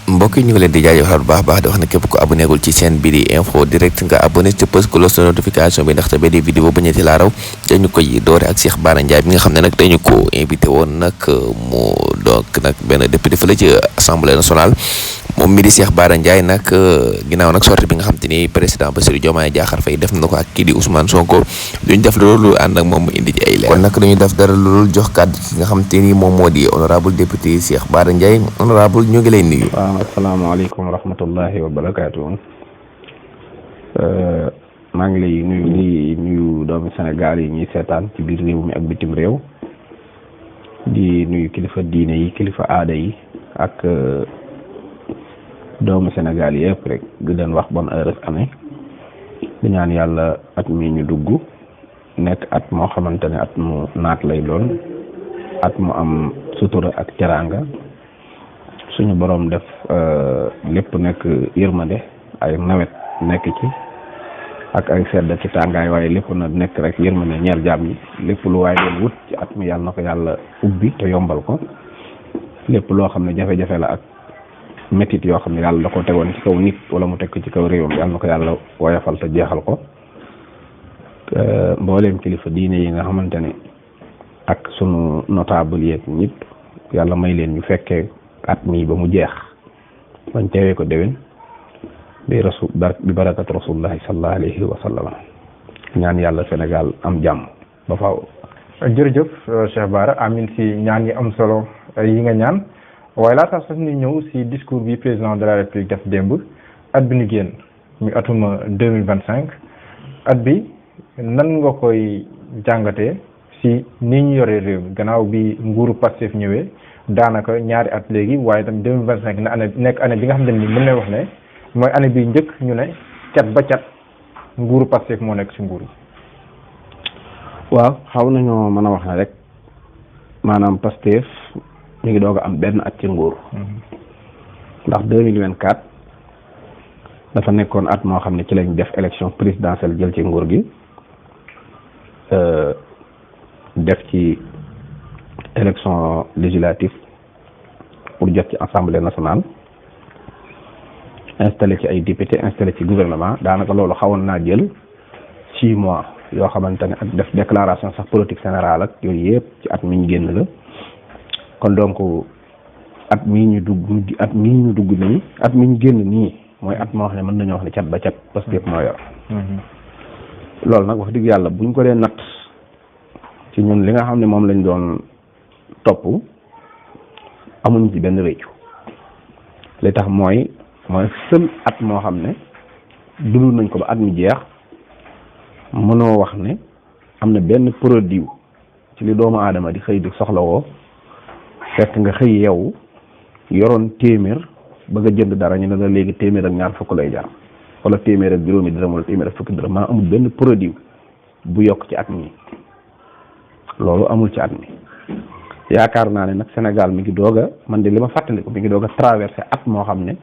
mbokk yi ñu ngi leen di jaajëfal bu baax baax di wax ne képp ko abonné gul ci chaîne bi di info direct nga abonné te bës cloche de notification bi ndaxte ba di vidéo ba ñetti laa raw dañu koy doore ak Cheikh Bara Ndiaye bi nga xam ne nag dañu ko invité woon nag mu donc nag benn député fële ci assemblée nationale moom mi di Cheikh Bara Ndiaye nag ginnaaw nag sortie bi nga xam te ni président Bassirou Diomaye Diakhar Faye def na ko ak kii di Ousmane Sonko duñ def loolu ànd ak moom mu indi ci ay leer kon nag dañuy def dara loolu jox kàddu ki nga xam te ni moom moo di honorable député Cheikh Bara Ndiaye honorable ñu ngi lay nuyu. waaw asalaamaaleykum wa rahmatullahi wa barakaatu. maa ngi lay nuyu doomi Sénégal yi ñuy seetaan ci biir réew mi ak bitim réew di nuyu kilifa diine yi kilifa aada yi ak doomu Sénégal yëpp rek di leen wax bonne heureuse année di ñaan yàlla at mi ñu dugg nekk at moo xamante ne at mu naat lay doon at mu am sutura ak teraanga suñu borom def lépp nekk yërmande ay nawet nekk ci ak ay sedd ci tàngaay waaye lépp na nekk rek yërmande ñeer jaam yi lépp lu waaye doon wut ci at mi yàlla na ko yàlla ubbi te yombal ko lépp loo xam ne jafe-jafe la ak métit yoo xam ne yàlla da ko tegoon ci kaw nit wala mu teg ko ci kaw réewam yàlla na ko yàlla woyofal te jeexal ko mbooleem kilifa diine yi nga xamante ne ak sunu notable yeeg ñëpp yàlla may leen ñu fekkee at mii ba mu jeex bañ teewee ko déwén bi barakat rasulullahi sallallahu alayhi wa sallam ñaan yàlla Sénégal am jàmm ba faaw. jërëjëf Cheikh Bara amin si ñaan yi am solo yi nga ñaan waaye laata sax ñu ñëw si discours bi président de la république def démb at bi ñu génn ñu atuma 2025 at bi nan nga koy jàngatee si ni ñu yoree réew mi gannaaw bi nguuru Pastef ñëwee daanaka ñaari at léegi waaye tamit 2025 na année nekk année bi nga xam ne ni mën na wax ne mooy année bi njëkk ñu ne cat ba cat nguuru Pastef moo nekk si nguur yi. waaw xaw nañoo mën a wax ne rek maanaam Pastef ñu ngi doog a am benn at ci nguur ndax 2024 dafa nekkoon at moo xam ne ci lañ def élection présidentielle jël ci nguur gi def ci élection législative pour jot ci assemblée nationale installé ci ay député installé ci gouvernement daanaka loolu xawoon naa jël 6 mois yoo xamante ne ak def déclaration sax politique générale ak yooyu yëpp ci at mi ñu génn la kon donc at mii ñu dugg nii at mi ñu génn nii mooy at moo wax ne mën nañoo wax ne cat ba cat parce que moo yor loolu nag wax dëgg yàlla buñ ko dee natt ci ñun li nga xam ne moom lañ doon topp amuñ ci benn réccu li tax mooy seul at moo xam ne dund nañ ko ba at mi jeex mënoo wax ne am na benn produit ci li doomu aadama di xëy di soxlawoo fekk nga xëy yow yoroon téeméer ba nga jënd dara ñu ne la léegi téeméer ak ñaar fukk lay jar wala téeméer ak juróomi dërëm wala téeméer ak fukki dërëm maa amul benn produit bu yokk ci at mi loolu amul ci at mi yaakaar naa ne nag Sénégal mi ngi doog a man de li ma fàttaliku mi ngi doog a traversé at moo xam ne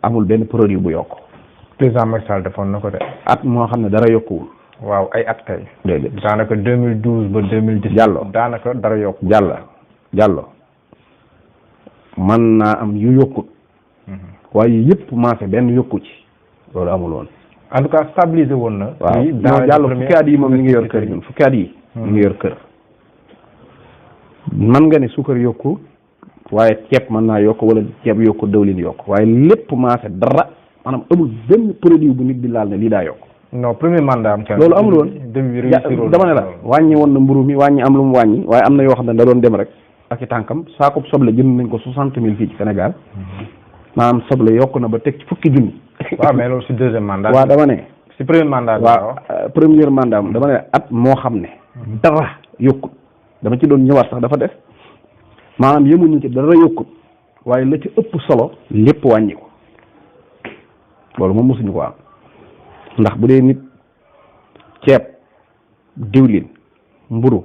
amul benn produit bu yokk. président Macky Sall defoon na ko de. at moo xam ne dara yokkuwul. waaw ay at kay. déedéet daanaka 2012 ba 2017. Jàllo daanaka dara yokku. Jàllo man naa am yu yokkut. waaye yëpp maase benn yokku ci loolu amul woon. en tout cas stabilisé woon na. waaw non Jàllo fukki at yi moom mi ngi yor kër ñun fukki at yi. mi ngi yor kër. man nga ne suukar yokku waaye ceeb mën naa yokk wala ceeb yokku dawlin yokk waaye lépp maase dara maanaam amul benn produit bu nit di laal ne lii daa yokk. non premier mandat am. loolu amul woon dama ne la wàññi woon na mburu mi wàññi am lu mu wàññi waaye am na yoo xam ne da doon dem rek ak i tànkam saako soble jënd nañ ko 60 000 fii ci Sénégal maanaam soble yokk na ba teg ci fukki junni. waaw mais loolu si deuxième mandat. waaw dama ne. si premier mandat. waaw premier mandat am dama ne at moo xam ne. dara yokkut dama ci doon ñëwaat sax dafa def maanaam yemuñu ci dara yokkut waaye la ci ëpp solo lépp wàññi ko loolu moom mosuñu ko am ndax bu dee nit ceeb diwlin mburu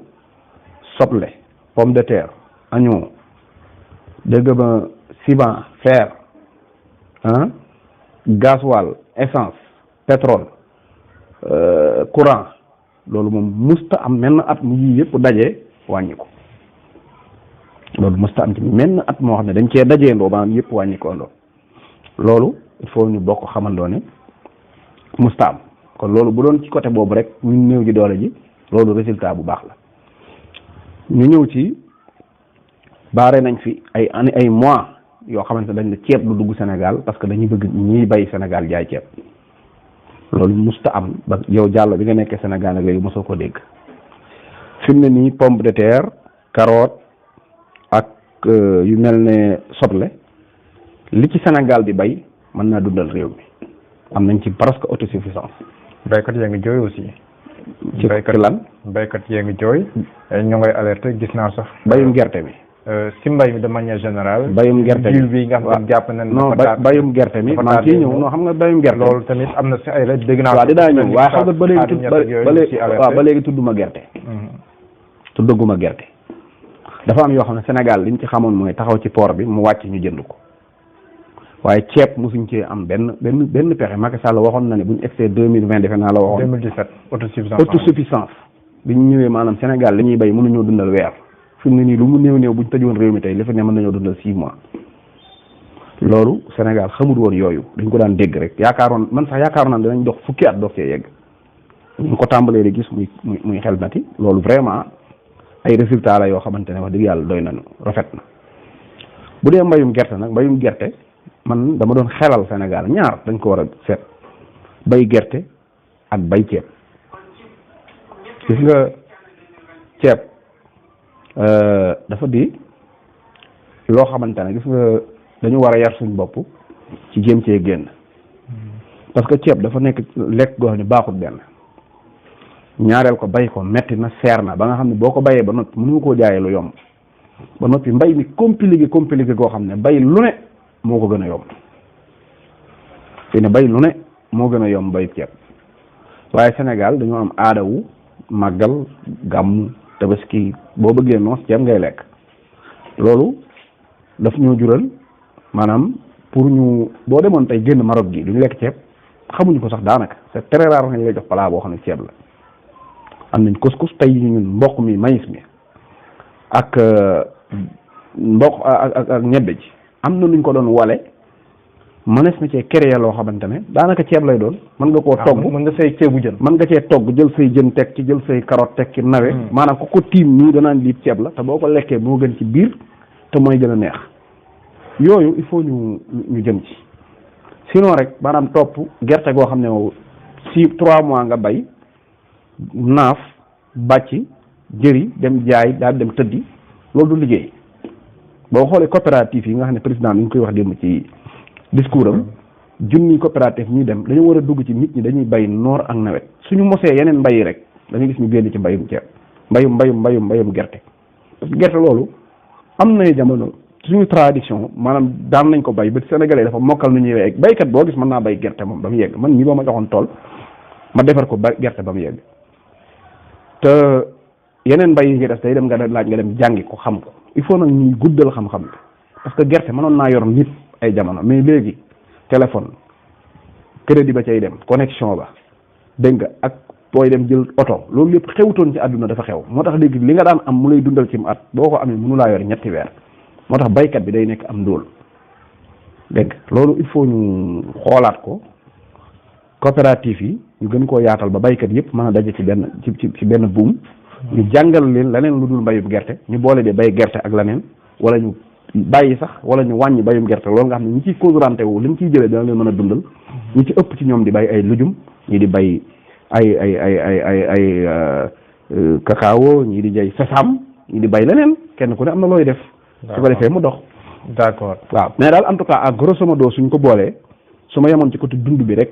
soble pomme de terre oignon dégg ba ciment fer gasoil essence pétrole courant loolu moom musta am menn at mu yii yëpp daje wàññi ko loolu mësta am ci menn at moo xam ne dañ cee dajeendoo maanaam yëpp wàññikoondoo loolu il faut ñu bokk xamandoo ne mësta am kon loolu bu doon ci côté boobu rek ñun néew ji doole ji loolu résultat bu baax la ñu ñëw ci baare nañ fi ay mois yoo xamante dañ ne ceeb lu dugg Sénégal parce que dañuy bëgg ñiy bay Sénégal jaay ceeb loolu musta am ba yow Diallo bi nga nekkee Sénégal nag léegi mosoo ko dégg fi mu ne nii pomme de terre carotte ak yu mel ne soble li ci Sénégal di bay mën naa dundal réew mi am nañ ci presque autosuffisance. baykat yaa ngi jooy aussi. ci lan baykat yaa ngi jooy ñoo ngay alerté gis naa sax. bayum gerte mi. si mbay mi de manière générale. bayum gerte mi bi nga xam ne jàpp nañ. non bayum gerte mi maa ngi ciy ñëw non xam nga bayum gerte. loolu tamit am na si ay la dégg naa. waaw dinaa ñëw waaye xam nga ba léegi tudduma gerte. tuddaguma gerte. dafa am yoo xam ne Sénégal liñ ci xamoon mooy taxaw ci port bi mu wàcc ñu jënd ko waaye ceeb mosuñ cee am benn pexe Macky Sall waxoon na ne buñ egsee 2020 defe naa la waxoon. 2017 autosuffisance bi ñu ñëwee maanaam Sénégal li ñuy bay mënuñoo dundal weer. fi mu ne nii lu mu néew buñ tëjoon réew mi tey li fi ne mën nañoo dundal 6 mois loolu Sénégal xamul woon yooyu dañ ko daan dégg rek yaakaaroon naa dinañ dox fukki at doog cee yegg ñu ko tàmbalee di gis muy xel nati loolu vraiment ay résultats la yoo xamante ne wax dëgg yàlla doy nañu rafet na bu dee mbayum gerte nag mbayum gerte man dama doon xelal Sénégal ñaar dañ ko war a seet bay gerte ak bay ceeb gis nga ceeb dafa di loo xamante ne gis nga dañu war a yar suñ bopp ci jéem cee génn parce que ceeb dafa nekk lekk goo xam ne baaxul benn ñaareel ko bay ko metti na seer na ba nga xam ne boo ko bayee ba noppi mënu koo jaayee lu yomb ba noppi mbay mi compliqué koo xam ne bay lu ne moo ko gën a yomb fi ne bay lu ne moo gën a yomb bay ceeb waaye Sénégal dañoo am aadawu màggal gàmmu tabaski boo bëggee noos ceeb ngay lekk loolu daf ñoo jural maanaam pour ñu boo demoon tey génn Maroc gi duñu lekk ceeb xamuñu ko sax daanaka c'est très rare nañ lay jox plat boo xam ne ceeb la am nañ couscous tey ñun mboq mi maïs mi ak mboq ak ñebbe ji am na nuñ ko doon wale mënees na cee créer loo xamante ne daanaka ceeb lay doon mën nga koo togg mën nga say ceebu jën mën nga cee togg jël say jën teg ci jël say carotte teg ci nawe maanaam ku ko tiim nii danaan lii ceeb la te boo ko lekkee moo gën ci biir te mooy gën a neex yooyu il faut ñu jëm ci sinon rek maanaam topp gerte goo xam ne 3 mois nga bay naaf bàcc jëri dem jaay daal dem tëddi loolu du liggéey boo xoolee coopérative yi nga xam ne président bi ñu koy wax démb ci discours am junni coopérative ñuy dem dañu war a dugg ci nit ñi dañuy bay noor ak nawet suñu mosee yeneen mbay rek dañuy gis ñu génn ci mbayum ceeb mbayum gerte parce que gerte loolu am na jamono suñu tradition maanaam daan nañ ko bay ba sénégalais dafa mokkal nu ñuy wee baykat boo gis mën naa bay gerte moom ba mu yegg man mii boo ma joxoon tool ma defar ko ba gerte ba mu yegg te yeneen mbay yi nga def tey dem nga laaj nga dem jàngi ko xam ko il faut nag ñuy guddal xam-xam bi parce que gerte mënoon naa yor nit ay jamono mais léegi téléphone crédit ba cay dem connexion ba dégg nga ak booy dem jël oto loolu lépp xewutoon ci àdduna dafa xew moo tax léegi li nga daan am mu lay dundal ci mu at boo ko amee mënu laa yor ñetti weer moo tax baykat bi day nekk am ndóol dégg loolu il faut ñu xoolaat ko coopérative yi ñu gën koo yaatal ba baykat yëpp mën a daje ci benn buum ñu jàngal leen leneen lu dul mbayum gerte ñu boole de bay gerte ak leneen wala ñu bàyyi sax wala ñu wàññi bayum gerte loolu nga xam ne ñi ciy concentré wu li ñu ciy jëlee dana leen mën a dundal ñi ci ëpp ci ñoom di bay ay lujum ñi di bay ay cacao ñi di jay sesam ñi di bay leneen kenn ku ne am na looy def su ko defee mu dox d'accord waaw mais daal en tout cas à grosso modo suñ ko boolee su ma yemoon ci côté dund bi rek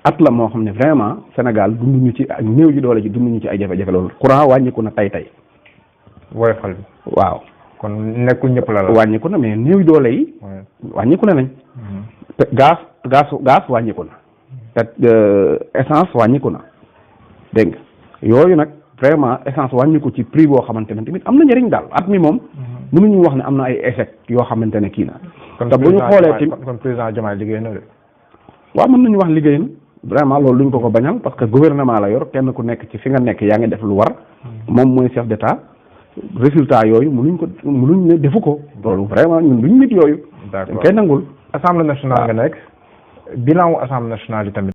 at la moo xam ne vraiment Sénégal dunduñu ci ak néew ji doole ji dunduñu ci ay jafe-jafe loolu courant wàññiku na tey woyofal bi waaw kon nekkul ñëpp la wàññiku na mais néew doole yi wàññiku na nañ gaz wàññiku na essence wàññiku na dégg nga yooyu nag vraiment essence wàññiku ci prix boo xamante ne tamit am na njëriñ daal at mi moom mënuñu wax ne am na ay échec yoo xamante ne kii na te bu ñu xoolee ci kon président Diomaye liggéey na de waaw mën nañu wax liggéey na vraiment loolu duñ ko bañal parce que gouvernement la yor kenn ku nekk ci fi nga nekk yaa ngi def lu war moom mooy chef d'état résultat yooyu mënuñ ne defu ko loolu vraiment ñun duñ nit yooyu. d'accord dañ koy nangul. assemblée nationale nga nekk bilan wu assemblée nationale yi tamit.